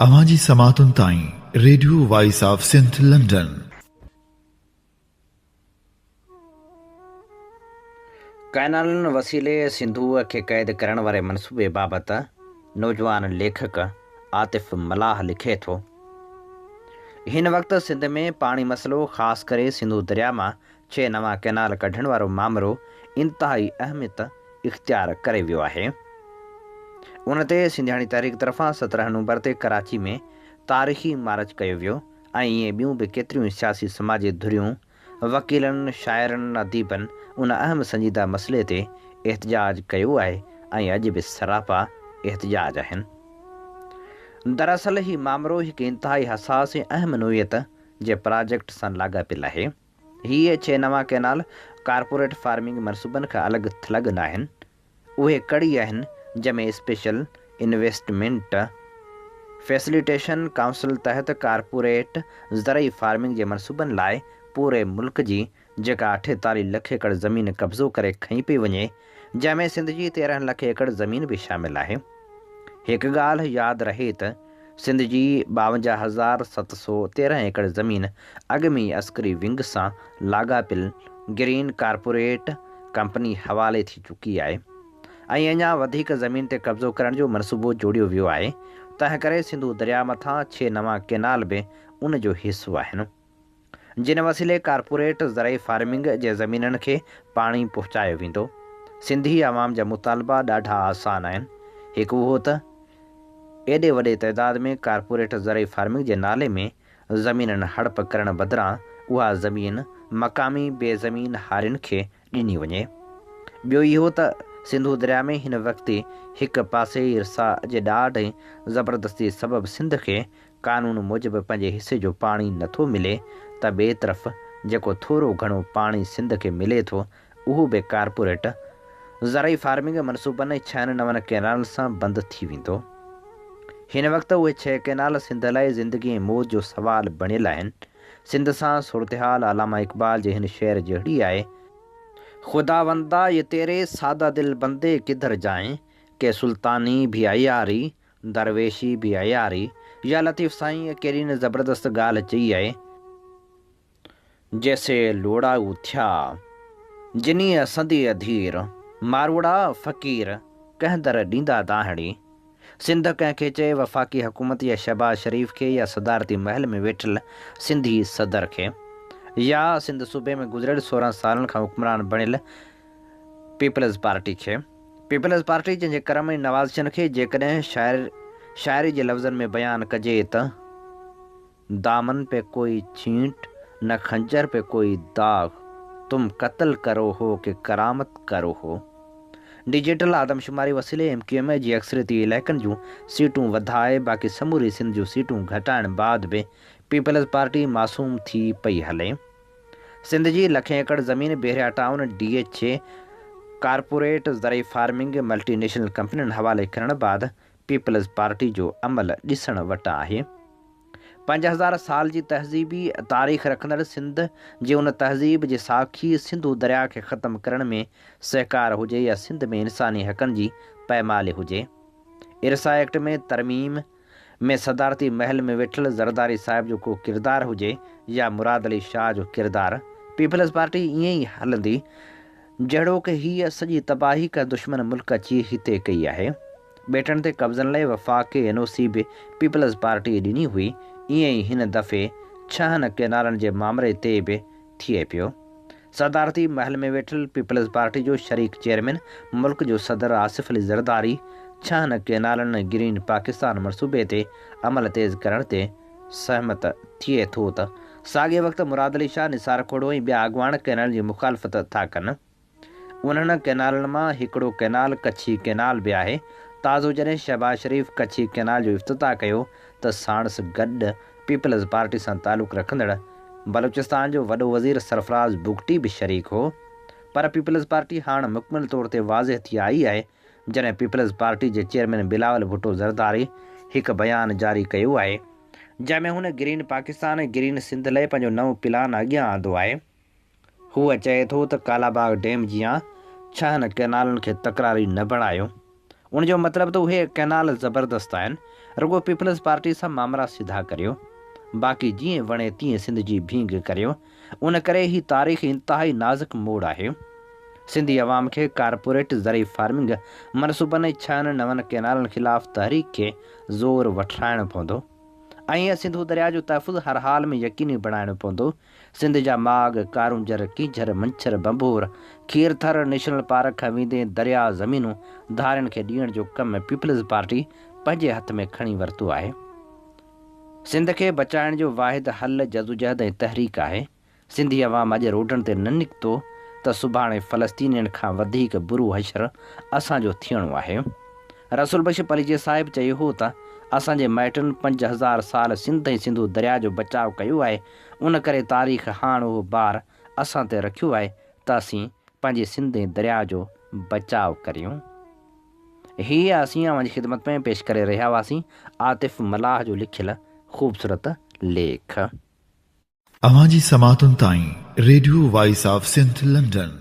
اوهان جي سماعتن تائين radio voice of Sindh London. ڪئنالن وسيلي سنڌوء کي قيد ڪرڻ واري منصوبي بابت نوجوان ليکڪ عاطف ملاح لکي ٿو، هن وقت سنڌ ۾ پاڻي مسئلو خاص ڪري سنڌو درياء مان ڇهه نوان ڪئنال ڪڍڻ وارو مامرو انتهائي اهميت اختيار ڪري ويو آهي. ان تي سنڌياڻي تحريڪ طرفان 17 نومبر تي ڪراچي ۾ تاريخي مارچ ڪيو ويو ۽ ائين ٻيون به ڪيتريون ئي سياسي سماجي ڌريون، وڪيلن، شاعرن، اديبن ان اهم سنجيده مسئلي تي احتجاج ڪيو آهي ۽ اڄ به سراپا احتجاج آهن. دراصل هي مامرو هڪ انتهائي حساس ۽ اهم نوعيت جي پراجيڪٽ سان لاڳاپيل آهي. هي ڇهه نوان ڪئنال ڪارپوريٽ فارمنگ منصوبن کان الڳ ٿلڳ ناهن، اهي ڪڙي آهن جنهن ۾ اسپيشل انويسٽمينٽ فيسليٽيشن ڪائونسل تحت ڪارپوريٽ زرعي فارمنگ جي منصوبن لاء پوري ملڪ جي جيڪا 48 لک ايڪڙ زمين قبضو ڪري کنئي پئي وڃي جنهن ۾ سنڌ جي 13 لک ايڪڙ زمين به شامل آهي. هڪ ڳالهه ياد رهي ته سنڌ جي 52713 ايڪڙ زمين اڳ ۾ ئي عسڪري ونگ سان لاڳاپيل گرين ڪارپوريٽ ڪمپني حوالي ٿي چڪي آهي ۽ اڃا وڌيڪ زمين تي قبضو ڪرڻ جو منصوبو جوڙيو ويو آهي، تنهنڪري سنڌو درياء مٿان ڇهه نوان ڪئنال به ان جو حصو آهن. جن وسيلي ڪارپوريٽ زرعي فارمنگ جي زمينن کي پاڻي پهچايو ويندو. سنڌي عوام جا مطالبا ڏاڍا آسان آهن. هڪ اهو ته ايڏي وڏي تعداد ۾ ڪارپوريٽ زرعي فارمنگ جي نالي ۾ زمينن هڙپ ڪرڻ بدران اها زمين مقامي بي زمين هارين کي ڏني وڃي. ٻيو اهو ته سنڌو درياء ۾ هن وقت هڪ پاسي ارسا جي ڏاڍ ۽ زبردستي سبب سنڌ کي قانون موجب پنهنجي حصي جو پاڻي نه ٿو ملي ته ٻئي طرف جيڪو ٿورو گهڻو پاڻي سنڌ کي ملي ٿو اهو به ڪارپوريٽ زرعي فارمنگ منصوبن ۽ ڇهن نون ڪئنالن سان بند ٿي ويندو. هن وقت اهي ڇهه ڪئنال سنڌ لاء زندگي ۽ موت جو سوال بڻيل آهن. سنڌ سان صورتحال علامه اقبال جي هن شعر جهڙي آهي. خداوندا يه تيري ساده دل بندي ڪڌر جائين، ڪي سلطاني ڀي عياري، درويشي ڀي عياري. يا لطيف سائينء ڪيڏي نه زبردست ڳالهه چئي آهي. جيسي لوڙائو ٿيا، جنيء سنديء ڌير، ماروئڙا فقير، ڪنهن در ڏيندا دانهڙي. سنڌ ڪنهن کي چئي وفاقي حڪومت يا شهباز شريف کي يا صدارتي محل ۾ ويٺل سنڌي صدر کي يا سنڌ صوبي ۾ گذريل 16 سالن کان حڪمران بڻيل پيپلز پارٽي کي. پيپلز پارٽي جنهن جي ڪرم ۽ نوازشن کي جيڪڏهن شاعر شاعري جي لفظن ۾ بيان ڪجي ته. دامن پي ڪوئي ڇينٽ نه خنجر پي ڪوئي داغ تم قتل ڪرو هو ڪي ڪرامت ڪرو هو. ڊجيٽل آدمشماري وسيلي ايم ڪيو ايم جي اڪثريتي علائقن جون سيٽون وڌائي باقي سموري سنڌ جون سيٽون گهٽائڻ بعد به پيپلز پارٽي معصوم ٿي پئي هلي. سنڌ جي لکين ايڪڙ زمين Bahria town, D H A, corporate زرعي فارمنگ، ملٽي نيشنل ڪمپنين حوالي ڪرڻ بعد پيپلز پارٽي جو عمل ڏسڻ وٽان آهي. 5000 سال جي تهذيبي تاريخ رکندڙ سنڌ جي ان تهذيب جي ساکي سنڌو درياء کي ختم ڪرڻ ۾ سهڪار هجي يا سنڌ ۾ انساني حقن جي پئمالي هجي. ارسا ايڪٽ ۾ ترميم ۾ صدارتي محل ۾ ويٺل زرداري صاحب جو ڪو ڪردار هجي يا مراد علي شاهه جو ڪردار، پيپلز پارٽي ائين ئي هلندي جهڙوڪ هيء سڄي تباهي ڪنهن دشمن ملڪ اچي هتي ڪئي آهي. ٻيٽن تي قبضن لئه وفاق کي اين او سي به پيپلز پارٽيء ڏني هئي، ائين ئي هن دفعي ڇهن ڪئنالن جي مامري تي به ٿئي پيو. صدارتي محل ۾ ويٺل پيپلز پارٽي جو شريڪ چيئرمين ملڪ جو صدر آصف علي زرداري ڇهن ڪئنالن ۽ گرين پاڪستان منصوبي تي عمل تيز ڪرڻ تي سهمت ٿئي ٿو ته ساڳئي وقت مراد علي شاهه، نثار کوڙو ۽ ٻيا اڳواڻ ڪئنالن جي مخالفت ٿا ڪن. انهن ڪئنالن مان هڪڙو ڪئنال ڪڇي ڪئنال به آهي. تازو جڏهن شهباز شريف ڪڇي ڪئنال جو افتتاح ڪيو ته ساڻس گڏ پيپلز پارٽي سان تعلق رکندڙ بلوچستان جو وڏو وزير سرفراز بگٽي به شريڪ هو. پر پيپلز پارٽي هاڻ مڪمل طور تي واضح ٿي آئي آهي جڏهن پيپلز پارٽي جي چيئرمين بلاول ڀٽو زرداري هڪ بيان جاري ڪيو آهي جنهن ۾ هن گرين پاڪستان ۽ گرين سنڌ لئه پنهنجو نئون پلان اڳيان آندو آهي. هو چئي ٿو ته ڪالاباغ ڊيم جيان ڇهن ڪئنالن کي تڪراري نه بڻايو. ان جو مطلب ته اهي ڪئنال زبردست آهن. رڳو پيپلز پارٽي سان مامرا سڌا ڪريو. باقي جيئن وڻي تيئن سنڌ جي ڀينگ ڪريو. ان ڪري هي تاريخي انتهائي نازڪ موڙ آهي. سنڌي عوام کي ڪارپوريٽ زرعي فارمنگ منصوبن ۽ ڇهن نون ڪئنالن خلاف تحريڪ کي زور وٺرائڻو پوندو ۽ سنڌو درياء جو تحفظ هر حال ۾ يقيني بڻائڻو پوندو. سنڌ جا ماڳ، ڪارونجهر، ڪينجهر، منڇر، ڀنڀور، کيرٿر نيشنل پارڪ کان ويندي درياء زمينون ڌارين کي ڏيڻ جو ڪم پيپلز پارٽي پنهنجي هٿ ۾ کڻي ورتو آهي. سنڌ کي بچائڻ جو واحد حل جدوجهد ۽ تحريڪ آهي. سنڌي عوام اڄ روڊن تي نه نڪتو ته سڀاڻي فلسطينين کان وڌيڪ برو حشر اسان جو ٿيڻو آهي. رسول بخش پليجي صاحب چيو هو ته اسان جي مائٽن 5000 سال سنڌ ۽ سنڌو درياء جو بچاء ڪيو آهي ان ڪري تاريخ هاڻ اهو بار اسان تي رکيو آهي ته اسين پنهنجي سنڌ ۽ درياء جو بچاء ڪريون. هي اسين اوهان جي خدمت ۾ پيش ڪري رهيا هئاسين عاطف ملاح جو لکيل خوبصورت ليک. اوهان جي سماعتن تائين radio voice of Sindh London.